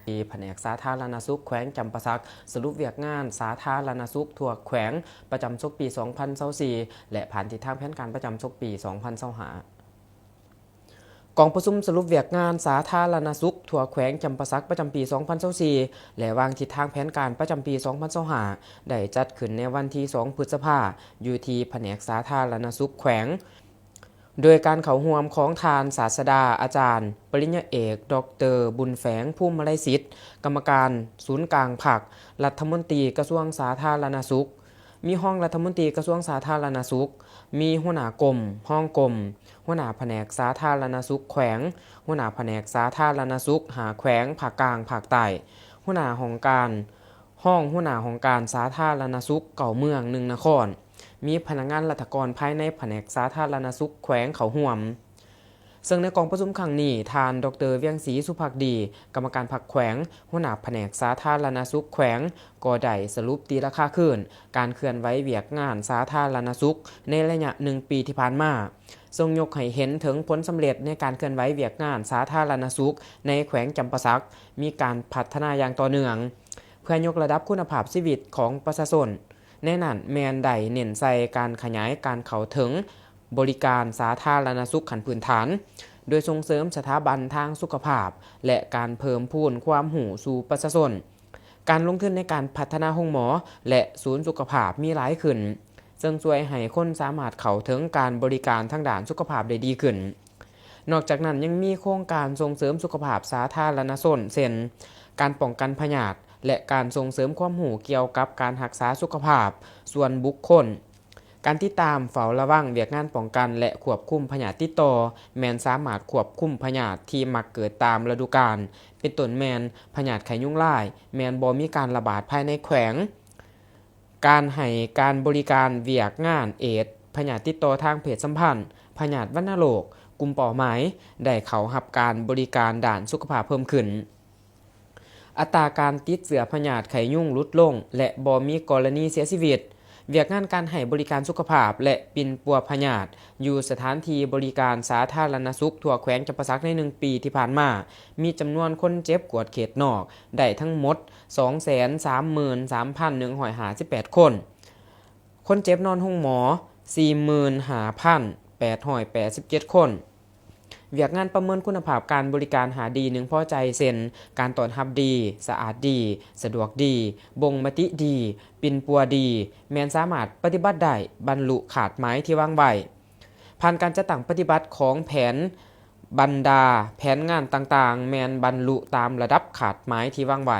ທີ່ພະແນກສາທາລະນະສຸກແຂວງຈຳປາສັກ ສະຫຼຸບວຽກງານສາທາລະນະສຸກທົ່ວແຂວງປະຈຳສົກປີສອງພັນຊາວສີ່ ແລະ ຜ່ານທິດທາງແຜນການປະຈຳສົກປີສອງພັນຊາວຫ້າ. ກອງປະຊຸມສະຫຼຸບວຽກງານສາທາລະນະສຸກທົ່ວແຂວງຈຳປາສັກປະຈຳປີສອງພັນຊາວສີ່ ແລະ ວາງທິດທາງແຜນການປະຈຳປີສອງພັນຊາວຫ້າ ໄດ້ຈັດຂຶ້ນໃນວັນທີສອງ ພຶດສະພາ ຢູ່ທີ່ພະແນກສາທາລະນະສຸກແຂວງ ໂດຍການເຂົ້າຮ່ວມຂອງທ່ານສາດສະດາອາຈານປະລິນຍາເອກ ດອກເຕີ ບຸນແຝງ ພູມມະໄລສິດ ກຳມະການສູນກາງພັກ, ລັດຖະມົນຕີກະຊວງສາທາລະນະສຸກ, ມີຮອງລັດຖະມົນຕີກະຊວງສາທາລະນະສຸກ, ມີຫົວໜ້າກົມ, ຮອງກົມ, ຫົວໜ້າພະແນກສາທາລະນະສຸກແຂວງ, ຫົວໜ້າພະແນກສາທາລະນະສຸກຫ້າແຂວງພາກກາງ, ພາກໃຕ້, ຫົວໜ້າຫ້ອງການ, ຮອງຫົວໜ້າຫ້ອງການສາທາລະນະສຸກເກົ້າເມືອງ ໜຶ່ງນະຄອນ, ມີພະນັກງານລັດຖະກອນພາຍໃນພະແນກສາທາລະນະສຸກແຂວງເຂົ້າຮ່ວມ. ເຊິ່ງໃນກອງປະຊຸມຄັ້ງນີ້, ທ່ານ ດອກເຕີ ວຽງສີ ສຸພັກດີ ກຳມະການພັກແຂວງ, ຫົວໜ້າພະແນກສາທາລະນະສຸກແຂວງ ກໍໄດ້ສະຫຼຸບຕີລາຄາຄືນການເຄື່ອນໄຫວວຽກງານສາທາລະນະສຸກໃນໄລຍະໜຶ່ງປີທີ່ຜ່ານມາ, ຊົງຍົກໃຫ້ເຫັນເຖິງຜົນສຳເລັດໃນການເຄື່ອນໄຫວວຽກງານສາທາລະນະສຸກໃນແຂວງຈຳປາສັກ ມີການພັດທະນາຢ່າງຕໍ່ເນື່ອງ ເພື່ອຍົກລະດັບຄຸນນະພາບຊີວິດຂອງປະຊາຊົນ. ໃນນັ້ນແມ່ນໄດ້ເນັ້ນໃສ່ການຂະຫຍາຍການເຂົ້າເຖິງບໍລິການສາທາລະນະສຸກຂັ້ນພື້ນຖານ, ໂດຍສົ່ງເສີມສະຖາບັນທາງສຸຂະພາບ ແລະ ການເພີ່ມພູນຄວາມຮູ້ສູ່ປະຊາຊົນ. ການລົງທຶນໃນການພັດທະນາໂຮງໝໍ ແລະ ສູນສຸຂະພາບມີຫຼາຍຂຶ້ນ, ເຊິ່ງຊ່ວຍໃຫ້ຄົນສາມາດເຂົ້າເຖິງການບໍລິການທາງດ້ານສຸຂະພາບໄດ້ດີຂຶ້ນ. ນອກຈາກນັ້ນຍັງມີໂຄງການສົ່ງເສີມສຸຂະພາບສາທາລະນະຊົນ ເຊັ່ນ ການປ້ອງກັນພະຍາດ ແລະ ການສົ່ງເສີມຄວາມຮູ້ກ່ຽວກັບການຮັກສາສຸຂະພາບສ່ວນບຸກຄົນ. ການຕິດຕາມເຝົ້າລະວັງວຽກງານປ້ອງກັນ ແລະ ຄວບຄຸມພະຍາດຕິດຕໍ່ ແມ່ນສາມາດຄວບຄຸມພະຍາດທີ່ມັກເກີດຕາມລະດູການ, ເປັນຕົ້ນແມ່ນພະຍາດໄຂ້ຍຸງລາຍ ແມ່ນບໍ່ມີການລະບາດພາຍໃນແຂວງ. ການໃຫ້ການບໍລິການວຽກງານເອດ, ພະຍາດຕິດຕໍ່ທາງເພດສຳພັນ, ພະຍາດວັນນະໂລກ, ກຸ່ມເປົ້າໝາຍໄດ້ເຂົ້າຮັບການບໍລິການດ້ານສຸຂະພາບເພີ່ມຂຶ້ນ. ອັດຕາການຕິດເຊື້ອພະຍາດໄຂ້ຍຸງຫຼຸດລົງ ແລະ ບໍ່ມີກໍລະນີເສຍຊີວິດ. ວຽກງານການໃຫ້ບໍລິການສຸຂະພາບ ແລະ ປິ່ນປົວພະຍາດ ຢູ່ສະຖານທີ່ບໍລິການສາທາລະນະສຸກທົ່ວແຂວງຈຳປາສັກໃນໜຶ່ງປີທີ່ຜ່ານມາ ມີຈຳນວນຄົນເຈັບກວດເຂດນອກໄດ້ທັງໝົດສອງແສນສາມໝື່ນສາມພັນໜຶ່ງຮ້ອຍຫ້າສິບແປດຄົນ, ຄົນເຈັບນອນໂຮງໝໍສີ່ໝື່ນຫ້າພັນແປດຮ້ອຍແປດສິບເຈັດຄົນ. ວຽກງານປະເມີນຄຸນນະພາບການບໍລິການຫ້າດີໜຶ່ງພໍໃຈ ເຊັ່ນ ການຕ້ອນຮັບດີ, ສະອາດດີ, ສະດວກດີ, ບົ່ງມະຕິດີ, ປິ່ນປົວດີ ແມ່ນສາມາດປະຕິບັດໄດ້, ບັນລຸຄາດໝາຍທີ່ວາງໄວ້. ຜ່ານການຈັດຕັ້ງປະຕິບັດຂອງແຜນ, ບັນດາແຜນງານຕ່າງໆ ແມ່ນບັນລຸຕາມລະດັບຄາດໝາຍທີ່ວາງໄວ້.